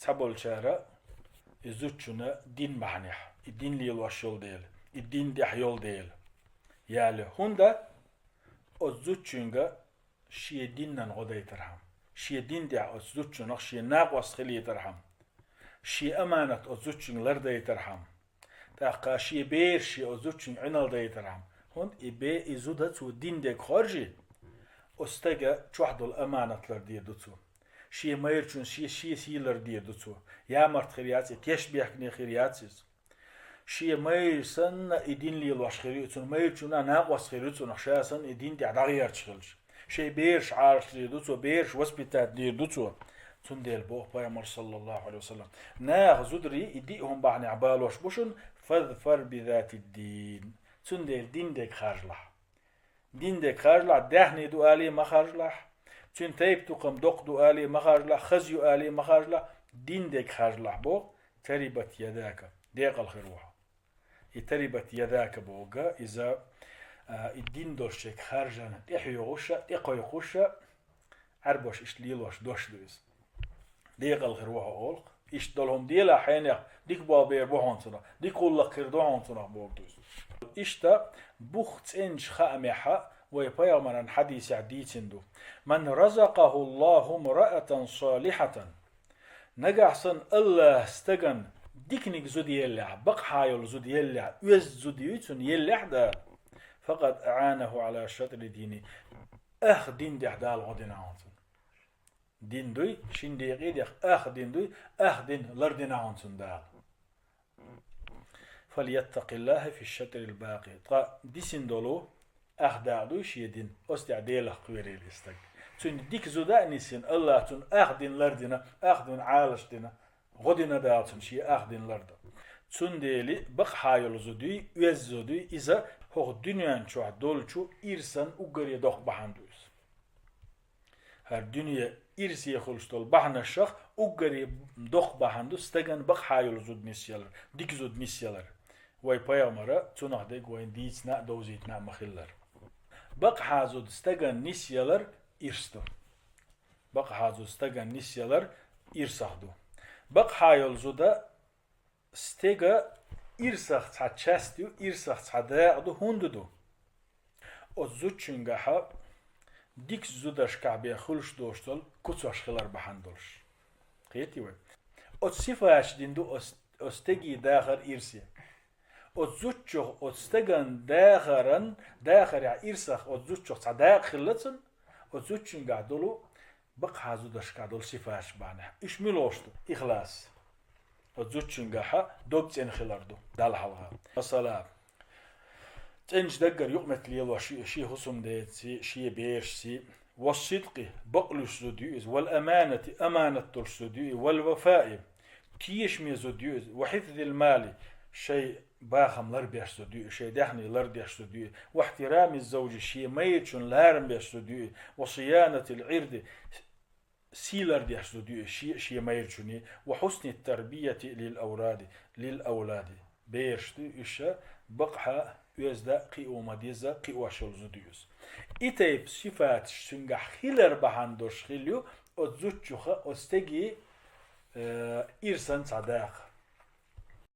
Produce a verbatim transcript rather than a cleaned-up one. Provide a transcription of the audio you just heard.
Цхьаболчара и зудчунна дин бахьанехь, и дин лелош йолу дела, и дин тӀехь йолу дела яьлла. ХӀунда оцу зудчуьнга шен динан гӀо дайтархьама, шен дин тӀехь оцу зудчунах шен накъост хилийтархьама, шен аманат оцу зудчуьнга лардайтархьама, тӀаккха шен бераш шен оцу зудчуьнга Ӏиналдайтархьама. ХӀунда и бе-, и зуда цо дин дерг хоржий, оцу стага чохь долу аманат лардийр ду цо. Шен майрачун шен, шен сий лардийр ду цо. Ямарт хир яц и, тешнабехкане хир яц иза. Шен майра санна и дин лелош хир ю цунна, майрачунна накъост хир ю цунах, ша санна и дин тӀехь дӀагӀерташ хилча. Шайн бераш Ӏалашдийр ду цо, бераш воспитать дийр ду цо. Цундела боху пайхамар, саллаллаху Ӏалайхи ва саллам: «Наха зударий и диъ хӀума бахьанехь балош бу шуна, фазфар би затид-дин». Цундела дин дерг харжалахь. Дин дерг харжалахь, даьхни ду алий ма харжалахь, цуьнан тайп-тукхам доккха ду алий ма харжалахь, хаза ю алий ма харжалахь, дин дерг харжалахь боху, тарибат ядака, декъал хир ву хьо. И тарибат ядака боху, иза, а, и дин долуш чек харжана, тӀехьоьгӀуша, тӀекхойкхуша, Ӏаьрбоша иштта лелош дош ду иза. Декъал хир ву хьо олу-кх. Иштта долу хӀума делахь хьенех, дика болх бер бу хьуна цунах, дика гӀуллакх хир ду хьуна цунах боху иза. Иштта бух цӀеначу хаамехьа вай пайхамаран хьадисехь дийцина ду: «Ман разакъаху Аллаху мраатан салихатан». Нагахь санна Аллаха стагана диканиг зуда еллехь, бакъахьа йолу зуда еллехь, оьзда зуда юй цунна еллехь Дала, «факъад аӀанаху Ӏала шатри дини», ах дин тӀехь Дала гӀо дина хьуна цунна. Дин дуй, шин декъий дех, ах дин дуй, ах дин лардина хьуна цунна Дала. «Фальяттакъиллаха фи шатрил бакъи». Ткъа дисина долу ах дакъа дуй шен дин, оцу тӀехь Делах кхоьрийла и стаг. Цуьнан дика зуда а нисйина, Аллаха цунна ах дин лардина, ах дин Ӏалашдина, гӀо дина Дала цунна шен ах дин лардан. Цундела бакъахьа йолу зудуй, оьзда зудуй, иза хӀокху дуьнен чохь долчу ирсан уггаре доккха бахьана ду иза. ХӀара дуьне ирсе хуьлуш долу бахьанашах уггаре доккха бахьана ду стагана бакъахьа йолу зуда нисъялар, дика зуда нисъялар. Вай пайхамара цунах дерг вайна дийцина а, довзийтина а ма-хиллара. Бакъахьа зуда стагана нисъялар ирс ду. Бакъахьа зуда стагана нисъялар ирсах ду. Бакъахьа йолу зуда стеган ирсах цхьа часть ю, ирсах цхьа дакъа ду, хӀунда ду? Оцу зудчуьнгахьа дикачу зудашкахь бен хуьлуш доцуш долу куцаш хилар бахьана долуш. Кхетий вай? Оцу сифаташ дина ду оцу, оцу стеган дахар ирсе. Оцу зудчух, оцу стеган дахаран, дахарехь ирсах оцу зудчух цхьа дакъа хилла цунна, оцу зудчуьнгахь долу бакъахьа зудашкахь долу сифаташ бахьанехь. Уьш муьлш ду? Ихлас. Оцу зудчуьнгахьа дог цӀена хилар ду Далла хьалха. Масала, цӀеначу даггара юкъаметтиг лелош ю шен хӀусамдеца, шен берашца. Ва сидкъи, бакълуьйш зуда ю иза, вал аманати, аманат долуш зуда ю и, вал вафаи, тешаме зуда ю иза, ва хьифзил мали, шайн бахам ларбеш зуда ю и, шайн даьхни лардеш зуда ю и, ва ихтирами завжи, шен майрачун ларам беш зуда ю и, ва сиянатил Ӏирди, сий лардеш зуда ю и шен, шен майрачуьнан, ва хьусни тарбияти лил авради, лил авлади. Бераш ду уьш, бакъахьа, оьзда, кхио ма-дезза, кхиош йолу зуда ю иза. И тайпа сифаташ цуьнгахь хилар бахьана долуш хилла ю оцу зудчуха, оцу стеган, э, ирсан цхьа дакъа.